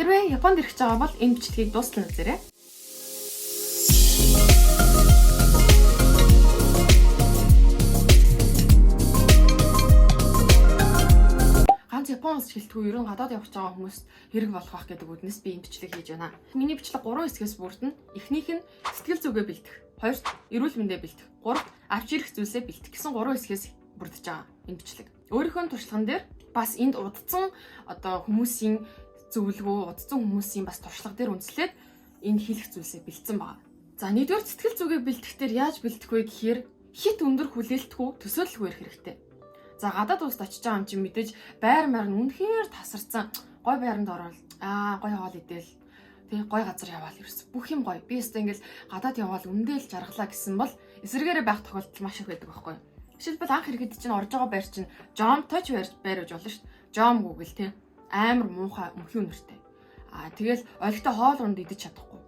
Хэрвээ Японд ирэх гэж байгаа бол энэ бичлэгийг дуустал нь үзээрэй. Ганц Япон улс гэлтгүй ер нь гадаад явж байгаа хүмүүст хэрэг болох байх гэдэг үднэс би энэ бичлэг хийж байна. Миний бичлэг 3 хэсгээс бүрдэнэ. Эхнийх нь сэтгэл зүгээ бэлтгэх, хоёрт эрүүл мэндээ бэлтгэх, гуравт авч ирэх зүйлсээ бэлтгэх гэсэн 3 хэсгээс бүрдэж байгаа энэ бичлэг. Өөрийнхөө туршлаган дээр бас энд удцсан одоо хүмүүсийн зөвлөгөө, удцсан хүмүүсийн бас туршлага дээр үндэслээд энэ хэлэх зүйлсээ бэлдсэн байгаа. За, нэгдүгээр сэтгэл зүгээ бэлтгэх дээр яаж бэлтгэх вэ гэхээр хэт өндөр хүлээлтгүй, төсөөлөлгүй ирэх хэрэгтэй. За, гадаад улсад очиж байгаа юм чинь мэдээж байр маар нь үнэхээр тасарсан, гой байранд ороод гой хоол идэл, тэг гой газар яваал, ерөөс бүх юм гоё. Би өстө ингээл гадаад яваал үндэл жаргалаа гэсэн бол эсрэгээрээ байх тохиолдол маш их байдаг байхгүй юу? Жишээлбэл, анх ирэхэд чинь орж байгаа байр чинь жомтой ч байр гэж болно шүү дээ. Жом гүгэл те амар муухай, өмхий үнэртэй. Тэгэл олигтой хоол унд идэж чадахгүй.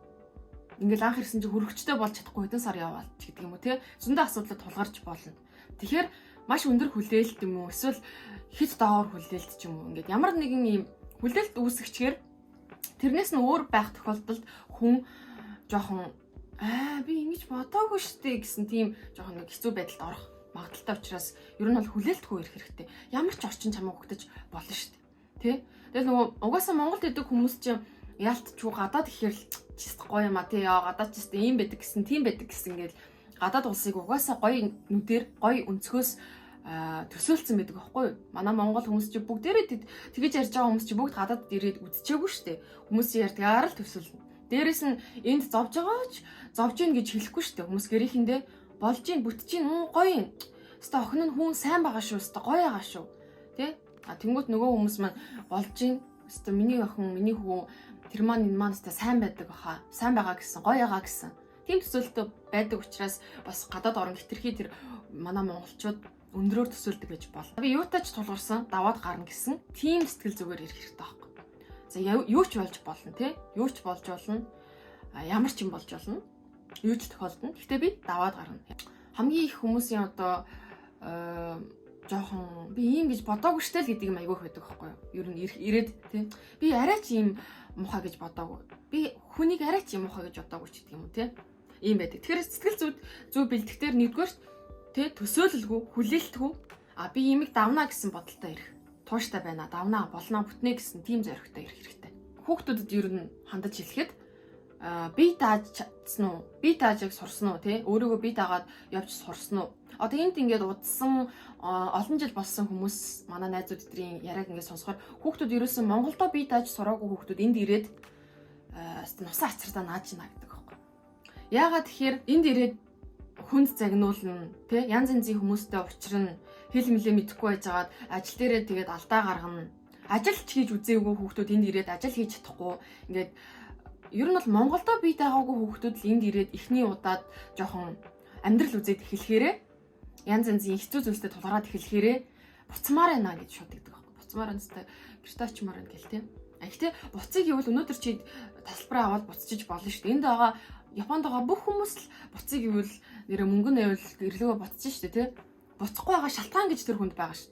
Ингээл анх ирсэн чинь хөрөгчтэй болж чадахгүй хэдэн сар яваал ч гэдэг юм уу те. Зөндөө асуудлууд тулгарч болно. Тэгэхээр маш өндөр хүлээлт юм уу, эсвэл хэт доогоор хүлээлт ч юм уу, ингээд ямар нэгэн ийм хүлээлт үүсгэчгээр тэрнээс нь өөр байх тохиолдолд хүн жоохон би ингэж бодоогүй штэ гэсэн тийм жоохон нэг хэцүү байдалд орох магадлалтай учраас ер нь бол хүлээлтгүй ирэх хэрэгтэй. Ямар ч орчин чамайг угтаж болно штэ. Тэ? Тэгэл нөгөө угаасаа Монголд идэг хүмүүс чинь яалтчгүй гадаад гэхээр л чист гоё юм а тий, яа, гадаад чист ийм байдаг гэсэн, тийм байдаг гэсэн, ингээл гадаад улсыг угаасаа гоё нүдээр, гоё өнцгөөс төсөөлсөн байдаг байхгүй юу? Манай Монгол хүмүүс чи бүгдээрээ тэгэж ярьж байгаа хүмүүс чи бүгд гадаад ирээд үзчихээгүй шүү дээ. Хүмүүс ярьдгаар л төсөөлнө. Дээрээс нь энд зовж байгаа ч зовж ийн гэж хэлэхгүй шүү дээ. Хүмүүс гэрийнхэндээ болж ийн, бүтэж ийн, гоё юм. Өстө охин нь хүн сайн байгаа шүү, өстө гоё байгаа шүү. Тэ? А тэнгуут нөгөө хүмүүс маань болж ийн, өстө миний охин, миний хүү тэр маань энэ маань өстө сайн байдаг баха. Сайн байгаа гэсэн, гоё байгаа гэсэн. Тийм төсөөлтөй байдаг учраас бас гадаад орон хэтэрхий тэр манай монголчууд өндрөөр төсөөлдөг гэж бол. Би юутай ч тулгарсан даваад гарна гэсэн тийм сэтгэл зүгээр ирэх хэрэгтэй байхгүй. За, юу ч болж болно тий. Юу ч болж болно. Ямар ч юм болж болно. Юу ч тохиолдно. Гэхдээ би даваад гарна. Хамгийн их хүмүүсийн одоо жоохон би ийм гэж бодоогүй штэ л гэдэг юм айгүй их байдаг байхгүй юу? Ер нь ирээд тий. Би арай ч ийм муухай гэж бодоогүй. Би хүнийг арай ч ийм муухай гэж бодоогүй ч гэдэг юм уу тий. Ийм байдаг. Тэгэхээр сэтгэл зүйд зөв бэлтгэхдээ нэгдүгээр тий, төсөөлөлгүй, хүлээлтгүй, би имийг давнаа гэсэн бодолтой ирэх. Тууштай байна, давнаа, болно, бүтнэ гэсэн тийм зоригтой ирэх хэрэгтэй. Хүүхдүүдэд ер нь хандаж хэлэхэд бие дааж чадсан уу? Бие дааж яг сурсан уу, тий? Өөрийгөө бие даагаад явж сурсан уу? Одоо энд ингээд удсан, олон жил болсон хүмүүс, манай найзууд эдрийн яриаг ингээд сонсохоор хүүхдүүд ерөөсөн Монголдо бие дааж сураагүй хүүхдүүд энд ирээд нусаа ацардаа нааж байна гэдэг байхгүй. Яагаад тэгэхээр энд ирээд хүнд загнуулна, тий, янз янзын хүмүүстэй учрна, хэл мэлээ мэдэхгүй байжгаад ажил дээрээ тэгээд алдаа гаргана. Ажил ч хийж үзээгүй хүүхдүүд энд ирээд ажил хийж чадахгүй, ингээд ер нь бол Монголдо бие даагаагүй хүүхдүүд л энд ирээд эхний удаад жоохон амьдрал үзээд эхлэхээрээ янз янзын хэцүү зүйлстэй тулгараад эхлэхээрээ буцмаар байна гэж шууд гэдэг байхгүй. Буцмаар байна гэстэй гэртээ очимоор байна гэл тий. А гэхдээ буцыг гэвэл өнөөдөр чи тасалбараа аваад буцчиж болно шүү дээ. Энд байгаа, Японд байгаа бүх хүмүүс л буцыг гэвэл нэрэ мөнгө нэвэл гэрлөөгөө буцчих шүү дээ тий. Буцахгүй байгаа шалтгаан гэж тэр хүнд байгаа шүү.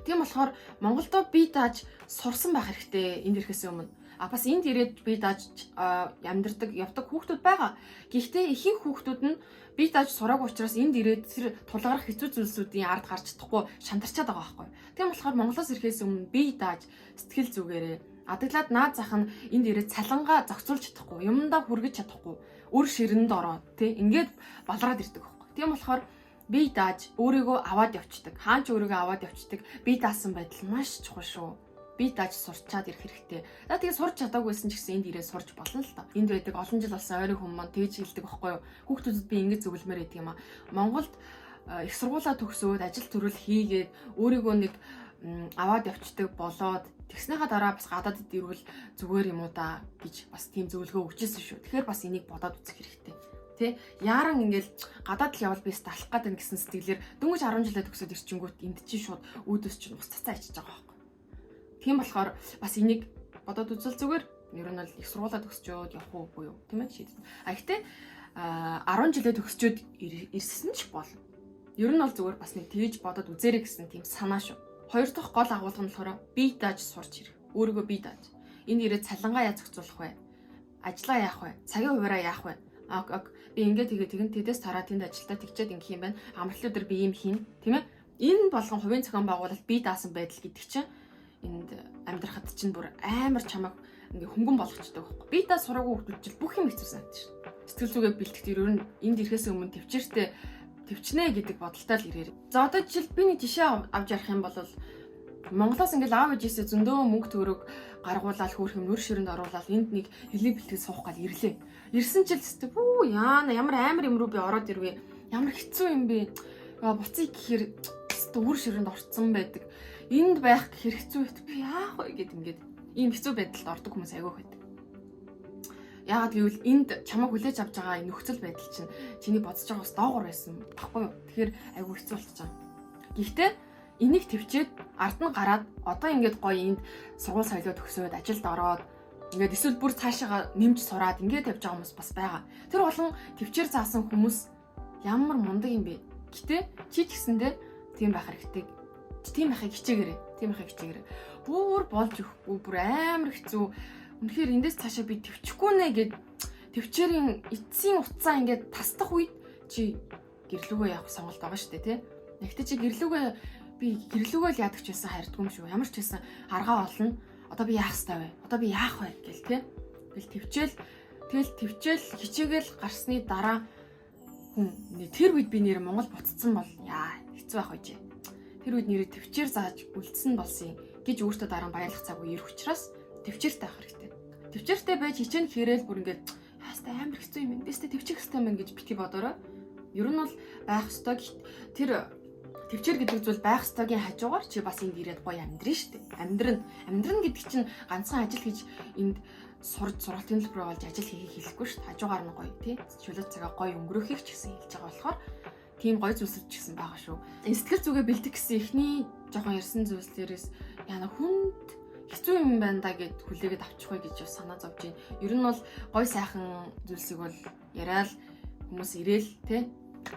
Тийм болохоор Монголдо бие дааж сурсан байх хэрэгтэй энд ирэхээс өмнө. А бас энд ирээд бие дааж амьдардаг, явдаг хүүхдүүд байгаа. Гэхдээ ихэнх хүүхдүүд нь бие дааж сураагүй учраас энд ирээд тэр тулгарх хэцүү зүйлсүүдийн ард гарч чадахгүй шантарчаад байгаа байхгүй. Тийм болохоор Монголоос ирэхээс өмнө бие дааж сэтгэл зүгээрээ адаглаад наад зах нь энд ирээд цалингаа зохицуулж чадахгүй, юмдаа хүргэж чадахгүй, өр ширэнд ороод тий ингээд балраад ирдэг байхгүй. Тийм болохоор бие дааж өөрийгөө аваад явцдаг. Хаан ч өөрийгөө аваад явцдаг. Бие даасан байдал маш чухал шүү. Бие дааж сурчаад ирэх хэрэгтэй. За, тэгээ сурч чадаагүйсэн ч гэсэн энд ирээд сурч болно л доо. Энд байдаг олон жил болсон ойрын хүмүүс маань тэгж хэлдэг байхгүй юу? Хүүхдүүдэд би ингэж зөвлөмөр байдаг юм а. Монголд их сургуулаа төгсөөд ажил төрөл хийгээд өөрийгөө нэг аваад явцдаг болоод тэгснийхаа дараа бас гадаадд ирвэл зүгээр юм уу да гэж бас тийм зөвлөгөө өгчээсэн шүү. Тэгэхээр бас энийг бодоод үзэх хэрэгтэй. Тэ? Яаран ингээл гадаад л явал би алах гээд байна гэсэн сэтгэлээр дөнгөж 10 жилээ төгсөөд ирчингүүт энд чинь шууд үүдөөс чинь ус цацаа ичиж байгаа байхгүй. Тийм болохоор бас энийг бодоод үзвэл зүгээр. Ер нь бол их сургуулаа төгсчөөд явах уугүй юу, тийм ээ, шийдэн. А гэхдээ 10 жилээ төгсчөөд ирсэн ч болно. Ер нь бол зүгээр бас нэг тэгж бодоод үзээрэй гэсэн тийм санаа шүү. Хоёр дахь гол агуулга нь болохоор бие дааж сурч ирэх. Өөрийгөө бие дааж. Энд ирээд цалингаа яаж зохицуулах вэ? Ажлаа яах вэ? Цагийн хуваараа яах вэ? Ок би ингээд тэгээ тэгэн тэдэс тараа тэнд ажилдаа тэгчээд ингэх юм байна. Амралтын өдөр би ийм хийн, тийм ээ? Энэ болгон хувийн зохион байгуулалт бие даасан байдал гэдэг чинь энд амьдрахад чинь бүр амар чамайг ингээ хөнгөн болгочдөг байхгүй. Бие даа сураагүй хүмүүс чинь бүх юм хэцүү санагдаж шин. Сэтгэл зүгээ бэлтгэх ер нь энд ирэхээс өмнө төвчээртэй төвчнэ гэдэг бодолтой л ирээр. За одоо жишээл би нэг жишээ авч ярих юм бол Монголоос ингээл аав ээжээсээ зөндөө мөнгө төгрөг гаргуулаад хөөх юм нүр ширэнд оруулаад энд нэг хэлний бэлтгэл суух гал ирлээ. Ирсэн чил өстө бүү яана ямар амар юм руу би ороод ирвэ. Ямар хэцүү юм бэ? Буцъя гэхээр өстө үр ширэнд орцсон байдаг. Энд байх гэхээр хэцүү байт. Би яах вэ гэд ингээд ийм хэцүү байдалд ордог хүмүүс айгүй байдаг. Яагаад гэвэл энд чамайг хүлээж авч байгаа энэ нөхцөл байдал чинь чиний бодож байгаас доогуур байсан баггүй юу? Тэгэхээр айгүй хэцүү болчихж байгаа. Гэхдээ энийг төвчээд ард нь гараад одоо ингээд гоё энд сургууль соёлоо төгсөөд ажилд ороод ингээд эсвэл бүр цаашаага нэмж сураад ингээд явж байгаа хүмүүс бас байгаа. Тэр болон төвчээр заасан хүмүүс ямар мундаг юм бэ? Гэтэ чи ч гэсэндээ тийм байх хэрэгтэй. Тийм байхыг хичээгээрэй. Тийм байхыг хичээгээрэй. Бүр болж өгөхгүй бүр амар хэцүү. Үнэхээр эндээс цаашаа би төвчөхгүй нэ гэд төвчээрийн эцсийн утсаа ингээд тасдах үед чи гэрлүүгээ явах сонголт байгаа шүү дээ, тий? Нэгтээ чи гэрлүүгээ би гэрлүүгээ л яадаг ч байсан хайрдгүй юм шүү. Ямар ч байсан аргаа олно. Одоо би яах ёстой вэ? Одоо би яах вэ гэл тий. Тэгэл төвчээл тэгэл төвчээл хичээгээл гарсны дараа хүн тэр үед би нэр Монгол буцсан бол яа хэцүү байх үжээ. Тэр үед нэрээ төвчээр зааж үлдсэн болсон юм гэж өөртөө дараа нь баярлах цаг үе ирэх учраас төвчээртэй байх хэрэгтэй. Төвчээртэй байж хичээн гэхээрэл бүр ингээд хаастай амар хэцүү юм байна. Тэстэй төвчих хэцүү юм байна гэж бити бодорой. Ер нь бол байх ёстой. Тэр төвчээр гэдэг зүйл байх ёстойгийн хажуугаар чи бас энд ирээд гоё амьдрын шүү дээ. Амьдрын. Амьдрын гэдэг чинь ганцхан ажил хийж энд сурж сургалтын төлбөр болж ажил хийхийг хэлэхгүй шүү дээ. Хажуугаар нь гоё тий. Чөлөө цагаа гоё өнгөрөөхийг ч гэсэн хэлж байгаа болохоор тийм гоё зүйлсүүд ч гэсэн байгаа шүү. Сэтгэл зүгээ бэлдэх гэсэн эхний жоохон ярьсан зүйлс дээрээс яна хүнд хэцүү юм байна да гэд хүлээгээд авчихвэ гэж бас санаа зовж байна. Ер нь бол гоё сайхан зүйлсийг бол яриад хүмүүс ирээл тий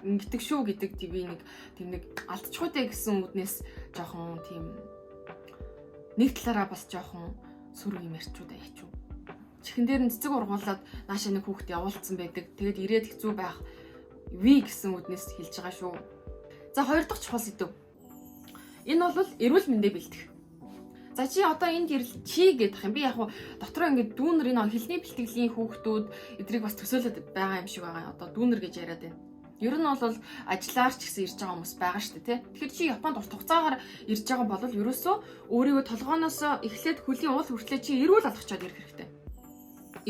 ингэдэг шүү гэдэг би нэг тийм нэг алдчихгүй дээ гэсэн үднээс жоохон тийм нэг талаараа бас жоохон сөрөг юм ярьчуу да яачуу. Чихэн дээр нь цэцэг ургуулад нааша нэг хүүхд явуулсан байдаг. Тэгээд ирээд хэцүү байх ви гэсэн үднээс хэлж байгаа шүү. За хоёр дахь чухал сэдэв. Энэ бол эрүүл мэндэ бэлтгэх. За чи одоо энд ирэл чи гэдэг юм. Би яг хуу дотроо ингээд дүүнер энэ хэлний бэлтгэлийн хүүхдүүд эдрийг бас төсөөлөд байгаа юм шиг байгаа. Одоо дүүнер гэж яриад байна. Ер нь бол ажиллаар ч гэсэн ирж байгаа хүмүүс байгаа шүү дээ, тий. Тэгэхээр чи Японд урт хугацаагаар ирж байгаа бол ерөөсөө өөрийгөө толгооноос эхлээд хөлийн уул хүртлээ чи эрүүл олгочоод ирэх хэрэгтэй.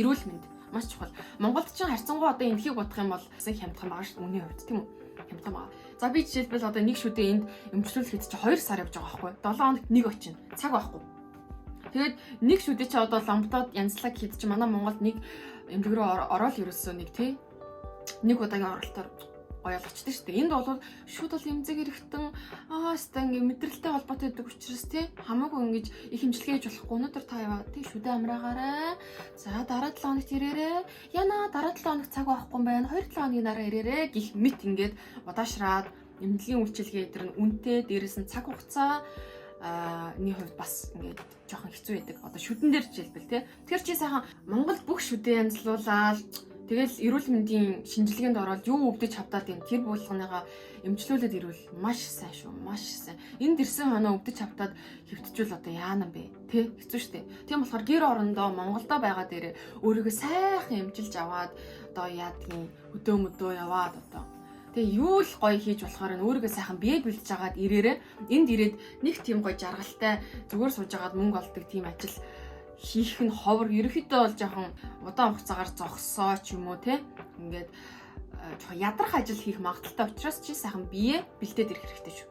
Эрүүл мэнд маш чухал. Монголд ч харьцангуй одоо эмнэлгийг бодох юм бол хямдхан байгаа шүү дээ, үнийн хувьд тийм үү? Хямдхан байгаа. За би жишээлбэл одоо нэг шүдэ энд эмчлүүлэхэд чи 2 сар явж байгаа байхгүй. 7 хоногт нэг очино. Цаг байхгүй. Тэгээд нэг шүдэ чи одоо ламптод янзлаг хэд чи манай Монголд нэг эмнэлэг рүү ороод ерөөсөө нэг тий нэг удаагийн оролтоор гоё болгочтой шүү дээ. Энд бол шууд бол эмзэг эрэхтэн аа өстой ингээ мэдрэлтэй холбоотой байдаг учраас тий хамаагүй ингэж их хэмжлэгээ хийж болохгүй. Өнөөдөр та яваа тий шүдэ амраагаарай. За дараа 7 хоногт ирээрэй. Яна дараа 7 хоног цаг байхгүй юм байна. 2-7 хоногийн дараа ирээрэй гих мэт ингээд удаашраад эмнэлгийн үйлчилгээ эдэр нь үнэтэй, дээрэс нь цаг хугацаа ны хувьд бас ингээд жоохон хэцүү байдаг. Одоо шүдэн дээр жишээлбэл тий. Тэгэхээр чи сайхан Монголд бүх шүдэ янзлуулаад тэгэл эрүүл мэндийн шинжилгээнд ороод юу өвдөж хавдаад юм тэр буулганыгаа эмчлүүлээд ирвэл маш сайн шүү. Маш сайн. Энд ирсэн хоноо өвдөж хавдаад хэвтчихвэл одоо яана бэ? Тэ хэцүү шттэ. Тийм болохоор гэр орондоо Монголдо байгаа дээрээ өөрийгөө сайхан эмчилж аваад одоо яадгийн хөдөө мөдөө яваад одоо тэгээ юу л гоё хийж болохоор нь өөрийгөө сайхан бие бэлдэж агаад ирээрээ энд ирээд нэг тийм гоё жаргалтай зүгээр сууж агаад мөнгө олдог тийм ажил хийх нь ховор. Ерөнхийдөө бол жоохон удаан хугацаагаар зогсоо ч юм уу те ингээд жоохон ядрах ажил хийх магадaltaй учраас чи сайхан бие бэлдээд ирэх хэрэгтэй шүү.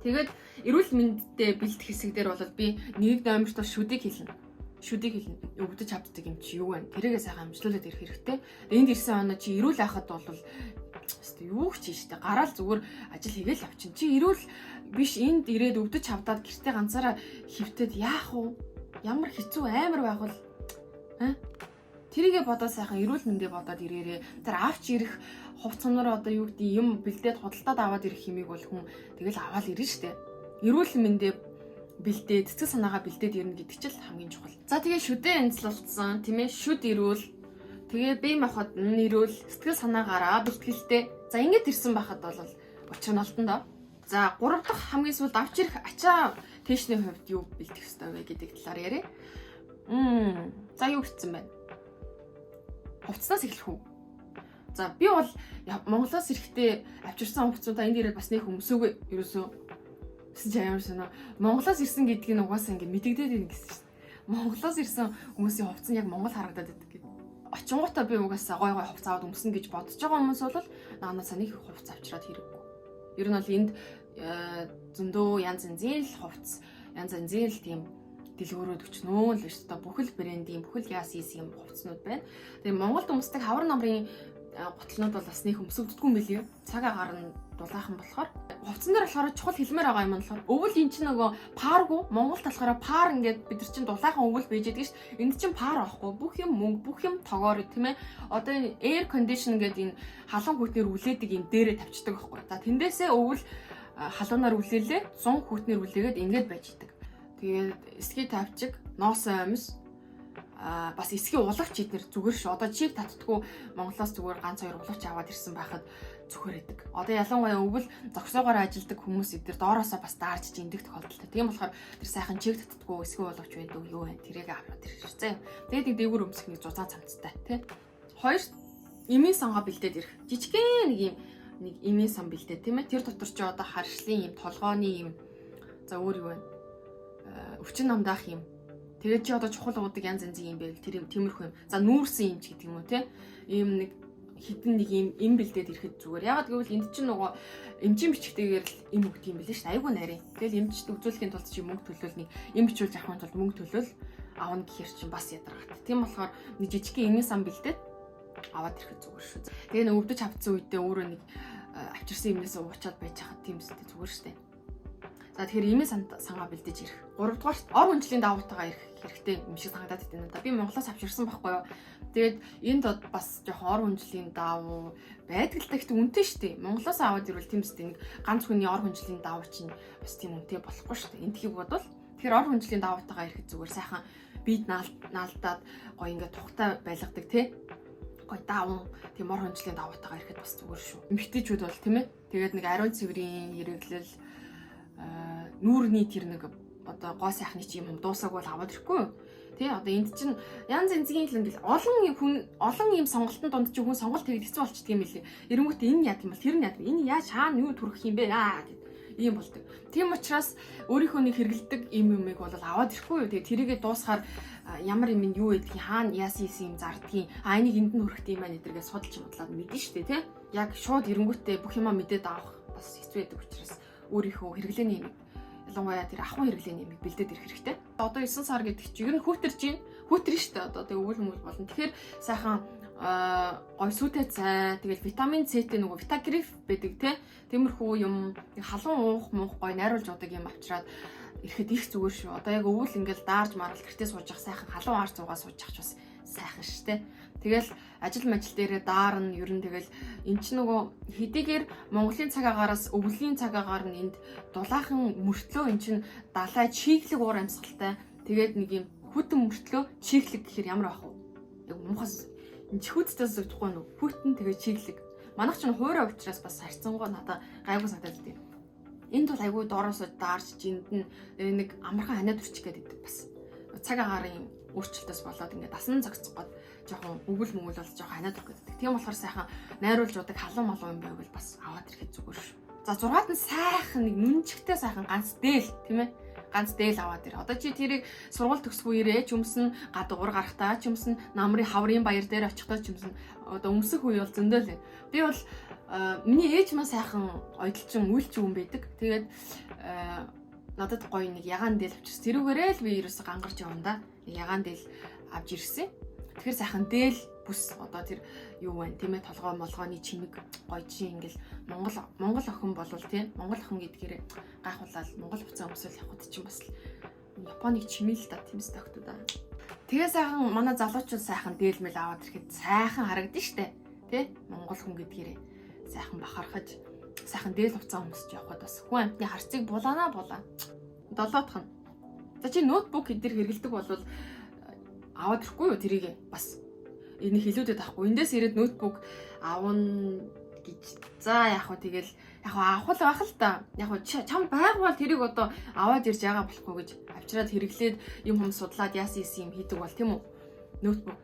Тэгээд эрүүл мэндтэй бэлдэх хэсэг дээр бол би нэг номерт шүдийг хэлнэ. Шүдийг хэлнэ. Өвдөж хавддаг юм чи юу вэ? Тэрийгээ сайхан амжилуулаад ирэх хэрэгтэй. Энд ирсэн оноо чи эрүүл байхад бол өстой юу ч хийж штэ гараал зүгээр ажил хийгээл явчин. Чи эрүүл биш энд ирээд өвдөж хавдаад гэртээ ганцаараа хөвтөд яах вэ? Ямар хэцүү амар байх бол аа? Тэрийгэ бодоод сайхан эрүүл мэндэ бодоод ирээрээ. Тэр авч ирэх хувц сунаар одоо юу гэдэг юм бэлдээд худалдаад аваад ирэх хэмийг бол хүн тэгэл аваад ирнэ штэ. Эрүүл мэндэ бэлдээд, сэтгэл санаагаа бэлдээд ирнэ гэдэг чинь л хамгийн чухал. За, тэгээ шүдээ янзлуулсан, тийм ээ, шүд ирүүл, тэгээ бие махбод нь ирүүл, сэтгэл санаагаараа бэлтгэлтэй. За, ингэж ирсэн байхад бол учир нь олдсон доо. За, гурав дахь, хамгийн сүүлд авч ирэх ачаа тээшний хувьд юу бэлдэх ёстой вэ гэдэг талаар яриа. За, юу гэсэн бэ? Хувцснаас эхлэх үү? За, би бол Монголоос ирэхдээ авчирсан хувцсуудаа энд ирээд бас нэг өмсөөгүй ерөөсөө. Гэсэн чи ямар сонио. Монголоос ирсэн гэдгийг нь угаасаа ингэ мэдэгдээд байна гэсэн чинь. Монголоос ирсэн хүмүүсийн хувцас нь яг Монгол харагдаад байдаг гэдэг. Очингуудаа би угаасаа гой гой хувцас аваад өмснө гэж бодож байгаа хүмүүс бол наанасаа нэг хувцас авчираад хэрэггүй. Ер нь бол энд зөндөө янз янзын л хувцас, янз янзын л тийм дэлгүүрүүд өчнөө л шүү дээ. Бүхэл брендийн, бүхэл яас ийс юм хувцснууд байна. Тэгээ Монголд өмсдөг хавар намрын гутлнууд бол бас нэг өмсөгддөггүй юм билий. Цаг агаар нь дулаахан болохоор. Хувцсан дээр болохоор чухал хэлмээр байгаа юм нь болохоор өвөл эн чинь нөгөө пааргүй. Монголд болохоор паар, ингээд бид нар чинь дулаахан өвөл байж байдаг шүү дээ. Энд чинь паар байхгүй. Бүх юм мөнгө, бүх юм тогоор, тийм ээ. Одоо энэ air condition гэдэг энэ халуун хүйтнээр үлээдэг юм дээрээ тавьчихдаг байхгүй. За, тэндээсээ өвөл халуунаар үлээлээ, 100 хүйтнээр үлээгээд ингээд байж идэг. Тэгээд эсхий тавьчих, ноосон амьс, бас эсхий улагч эднэр зүгээр шүү. Одоо чиг татдаггүй Монголоос зүгээр ганц хоёр улагч аваад ирсэн байхад зүгээр байдаг. Одоо ялангуяа өвөл зогсоогоор ажилладаг хүмүүс эдгээр доороосоо бас даарч жиндэг тохиолдолтой. Тийм болохоор тэр сайхан чиг татдаггүй эсхий улагч байдаг юу вэ? Тэрийг аваад ирсэн. Тэгээд нэг дээгүүр өмсөх нэг зузаан цамцтай, тий. Хоёр эмийн сангаа бэлдээд ирэх. Жижигхэн нэг юм, нэг эмийн сан бэлдээд, тийм ээ. Тэр дотор чи одоо харшлын юм, толгооны юм. За, өөр юу вэ? Өвчин намдаах юм. Тэгээд чи одоо чухал уудаг янз янзын юм байвал тэр юм, тиймэрхүү юм. За, нүүрсэн юм ч гэдэг юм уу, те. Ийм нэг хитэн нэг юм эм бэлдээд ирэхэд зүгээр. Ягаад гэвэл энд чинь нөгөө эмчийн бичгтэйгээр л эм өгд юм билээ шүү дээ. Айгүй нарийн. Тэгэл эмчт үзүүлэхийн тулд чи мөнгө төлөөл, нэг эм бичүүлж авахын тулд мөнгө төлөөл авна гэхэр чинь бас ядаргаат. Тийм болохоор нэг жижигхэн эмийн сан бэлдээд аваад ирэхэд зүгээр шүү. Тэгээ нэг өвдөж хавцсан үедээ өөрөө нэг авчирсан юмнаас уучаад байж хахад тийм үстэй зүгээр шүү дээ. За, тэгэхээр эмийн сангаа бэлдэж ирэх. Гуравдугаар, ор хүнжлийн давуутайгаа ирэх хэрэгтэй юм шиг санагдаад байна надад. Би Монголоос авчирсан байхгүй юу. Тэгээд энд бас жоохон ор хүнжлийн давуу байдаг л та, гэхдээ үнэтэй шүү дээ. Монголоос аваад ирвэл тийм үстэй, нэг ганц хүний ор хүнжлийн давуу чинь бас тийм үнэтэй болохгүй шүү дээ. Эндхийг бодвол, тэгэхээр ор хүнжлийн давуутайгаа ирэхэд зүгээр, сайхан бид наалдаад гоё ингээд тухтай байлгадаг, тий, гоё даавн тийм ор хүнжлийн давуутайгаа ирэхэд бас зүгээр шүү. Эмэгтэйчүүд бол, тийм ээ. Тэгээд нэг ариун цэврийн хэрэглэл, нүүрний тэр нэг одоо гоо сайхны чи юм дуусааг бол аваад ирэхгүй юу? Тэ, одоо энд чинь янз янзын л ингээл олон хүн, олон юм сонголтын дунд чи хүн сонголт хийгээд хэцүү болчдөг юм билээ. Эрэнгүүт энэ яад юм бол тэр нь яад. Энэ яаж хаана юу төрөх юм бэ? Аа гэд ийм болдог. Тийм учраас өөрийнхөө нэг хэрэгэлдэг юм юмыг бол аваад ирэхгүй юу? Тэгээ тэрийгэ дуусахаар ямар юм юу гэдгийг, хаана яасан ийсэн юм зардгийг, а энийг энд нь хүрэх юм байна эдэргээ судалж бодлоод мэдэн штэ, тий. Яг шууд эрэнгүүтээ бүх юмаа мэдээд авах бас хэцүү байдаг учраас өөрийнхөө хэрэглээний юм, ялангуяа тэр ахуй хэрэглээний юмыг бэлдээд ирэх хэрэгтэй. Одоо 9 сар гэдэг чинь ер нь хүүтэрж байна. Хүүтэрнэ шүү дээ. Одоо тэгээ өвөл мөвөл болно. Тэгэхээр сайхан гой сүйтэй цай, тэгэл витамин С-тэй нөгөө Витагриф байдаг, те. Тиймэрхүү юм, халуун уух муух, гой найруулж удаг юм авчираад ирэхэд их зүгээр шүү. Одоо яг өвөл ингээл даарж марал гэртээ сууж явах, сайхан халуун ар зуугаа сууж явах ч бас сайхан шүү те. Тэгэл ажил мажил дээрээ даарна, ер нь тэгэл эн чинь нөгөө хэдийгээр Монголын цаг агаараас өвлийн цаг агаар нь энд дулаахан мөртлөө эн чинь далай чиглэг уур амьсгалтай. Тэгээд нэг юм хүтэн мөртлөө чиглэг гэхээр ямар ах вэ? Яг муухас энэ чихүүдтэй зөгдөхгүй нү, хүтэн тэгээ чиглэг. Манайх чинь хуурай учраас бас харьцангуй надад гайгүй санагдаад идэв. Энд бол айгүй доороосоо даарч жинд нь нэг амархан ханиад үрчих гээд идэг бас. Цаг агаарын өөрчлөлтөөс болоод ингээд дасан зогцох гээд жоохон өгөл мөгөл бол жоохон ханиад үрэх гэдэг. Тийм болохоор сайхан найруулж удаг халуун малуун юм байвал бас аваад ирэхэд зүгээр шүү. За, зургаад нь сайхан нэг нүнчгтэй сайхан ганц дээл, тийм ээ, ганц дээл аваад ир. Одоо чи тэрийг сургууль төгсгөө ирээ ч өмсөн, гадуур гарахтаа ч өмсөн, намрын хаврын баяр дээр очихдоо ч өмсөн. Одоо өмсөх үе бол зөндөө л. Би бол миний ээж маань сайхан ойдолчин үйлчин хүн байдаг. Тэгээд надад гоё нэг ягаан дээл авчирсан. Тэрүүгээрээ л би ерөөсө гангарч явна да. Нэг ягаан дээл авч ирсэн. Тэгэхээр сайхан дээл бүс, одоо тэр юу вэ, тийм ээ, толгой молгооны чимэг гоё чи ингээл Монгол охин болвол, тийм, Монгол охин гэдгээр гайхуулаад Монгол хувцас өмсөөл явхад чинь бас Японыг чимээ л та, тийм стогтуу да. Тэгээ сайхан манай залуучууд сайхан дээлмэл аваад ирэхэд сайхан харагдана штэ. Тэ, Монгол хүн гэдгээрээ сайхан бахархаж, сайхан дээл хувцас өмсөж явхад бас хүн амтны харцыг булаана булаа. Долоодох нь За, чи ноутбук эдгээр хэрэгэлдэг бол аваад ирэхгүй юу тэрийг бас энэ хилүүдэд авахгүй. Эндээс ирээд ноутбук авна гэж. За, яг хөө тэгэл яг хөө авах л байх л та. Яг хөө чам байгуул тэрийг одоо аваад ирж яагаа болохгүй гэж авчираад хэрэглээд юм хүм судлаад яасан юм хийдэг бол, тийм үү? Ноутбук.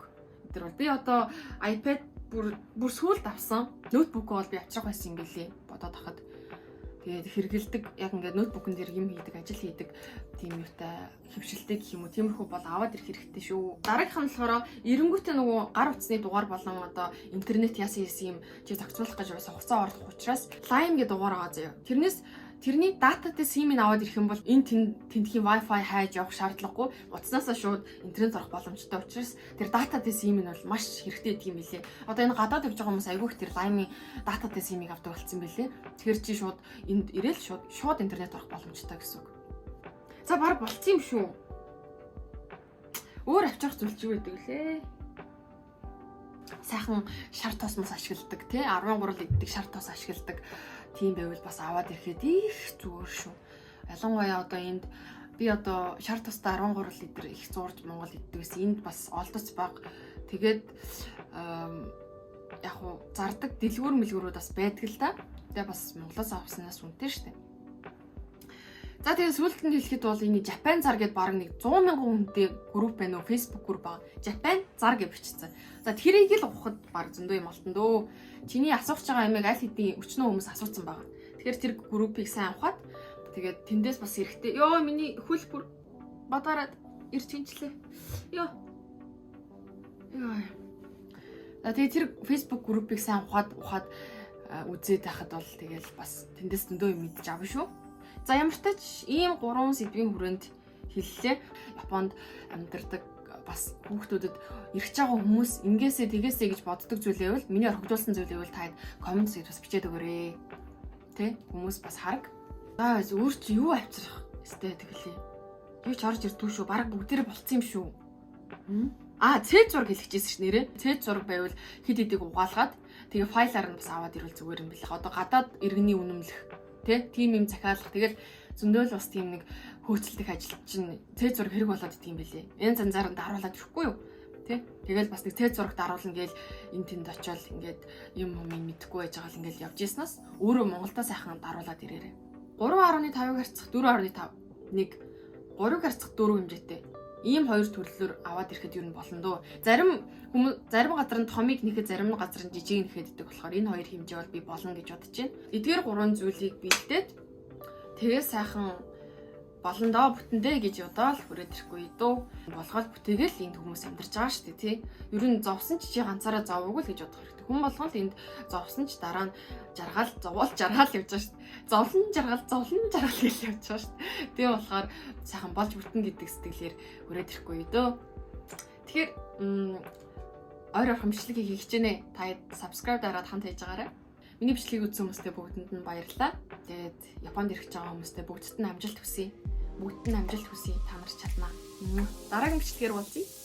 Тэр бол би одоо iPad бүр бүр сүүлд авсан. Ноутбук бол би авчрах байсан юм билий бодоод хахад. Тэгээд хэрэгэлдэг, яг ингээд ноутбукн дээр юм хийдэг, ажил хийдэг тийм юутай хэвшилтэй гэх юм уу. Тиймэрхүү бол аваад ирэх хэрэгтэй шүү. Дараагийнх нь болохоор эренгүүтээ нөгөө гар утасны дугаар болон одоо интернет яасан хийсэн юм чи зохицуулах гэж бас хугацаа орлох учраас Lime гэдэг дугаар байгаа заяа. Тэрнээс тэрний дататай SIM-ийг аваад ирэх юм бол энэ тентхийн Wi-Fi хайж явах шаардлагагүй, утаснаасаа шууд интернет орох боломжтой учраас тэр дататай SIM нь бол маш хэрэгтэй гэдэг юм билээ. Одоо энэ гадаад явж байгаа хүмүүс айгүй их тэр Lime-ийн дататай SIM-ийг авдаг болсон билээ. Тэгэхээр чи шууд энд ирээл шууд шууд интернет орох боломжтой гэсэн үг. За, баг болцсон юм шүү. Өөр авчрах зүйл чи юу гэдэг лээ? Сайхан шар тос мос ашигладаг, тий, 13 л иддэг, шар тос ашигладаг тийм байвал бас аваад ирэхэд их зүгээр шүү. Ялангуяа одоо энд би одоо шар тостой 13 литр их зуурж Монгол иддэг байсан. Энд бас олдоц баг. Тэгээд яг уу зардаг дэлгүүр мэлгүүрүүд бас байдаг л да. Тэгээ бас Монголоос авснаас үнэтэй шүү дээ. За, тэгээ сүүлд нь хэлэхэд бол энэ Japan зар гэдээ баг нэг 100 мянган хүнтэй групп байна уу? Facebook групп байгаа. Japan зар гэж бичсэн. За, тэрийг л ухахад баг зөндөө юм алтан дөө. Чиний асуух байгаа юмыг аль хэдийн өчнөө хүмүүс асуусан байгаа. Тэгэхээр тэр группийг сайн ухаад тэгээд тэндээс бас хэрэгтэй. Йоо, миний хөл бүр бадараад ирч хинчлээ. Йоо. Йоо. За, тэгээд тэр Facebook группийг сайн ухаад ухаад үзээд байхад бол тэгэл бас тэндээс зөндөө юм мэдэж авна шүү. За, ямар ч тач ийм гурван сэдвийн хүрээнд хэллээ. Японд амьдардаг бас хүүхдүүдэд ирж байгаа хүмүүс ингээсээ тэгээсээ гэж боддог зүйлээ бол, миний орхигдуулсан зүйлээ бол та comment хэсэгт бас бичээд өгөөрэй. Тэ? Хүмүүс бас хараг. За, өөр чи юу авчрах өстэй тэглээ. Юу ч орж ирдгүй шүү. Бараг бүгдээрээ болцсон юм шүү. Аа, цээж зураг хэлчихсэн ш нэрээ. Цээж зураг байвал хэд хэдийг угаалгаад тэгээ файлаар нь бас аваад ирвэл зүгээр юм билээ. Одоо гадаад иргэний үнэмлэх, тэ, тийм юм захиалах, тэгэл зөндөөл бас тийм нэг хөөцөлдөх ажил чинь цээж зураг хэрэг болоод идэм билээ. Энэ занзаар нь даруулаад ирэхгүй юу? Тэ? Тэгэл бас нэг цээж зураг даруулна гээл энэ тэнд очиод ингээд юм юм мэдэхгүй байж байгаа л ингээд явж ийснаас өөрөө Монголдо сайхан даруулаад ирээрэй. 3.5-ыг харьцах 4.5, 1 3-ыг харьцах 4 хэмжээтэй ийм хоёр төрлөөр аваад ирэхэд юу нь болно дөө. Зарим хүмүүс зарим газар нь томыг нэхэд, зарим газар нь жижиг нэхэд гэдэг болохоор энэ хоёр хэмжээ бол би болно гэж бодож байна. Эдгээр гурван зүйлийг бэлдээд тэгээ сайхан болно доо, бүтэндээ гэж бодоол хүрээд ирэхгүй дөө. Болгоол бүтээгээл энд хүмүүс амьдарч байгаа шүү дээ, тий. Ер нь зовсон ч чи ганцаараа зовоогүй л гэж бодох хэрэгтэй. Хүн болгон л энд зовсон ч дараа нь жаргал, зовоол жаргал явж байгаа шүү дээ. Зовлон жаргал, зовлон жаргал гэж явж байгаа шүү дээ. Тийм болохоор сайхан болж бүтэн гэдэг сэтгэлээр хүрээд ирэхгүй дөө. Тэгэхээр ойр орхон бичлэгийг хийх хичээнэ. Та subscribe дараад хамт хийж байгаарай. Миний бичлэгийг үзсэн хүмүүстээ бүгдэнд нь баярлалаа. Тэгээд Японд ирэх гэж байгаа хүмүүстээ бүгдд нь амжилт хүсье. Бүгдд нь амжилт хүсье. Та нар чаднаа. Дараагийн бичлэгээр уулзъя.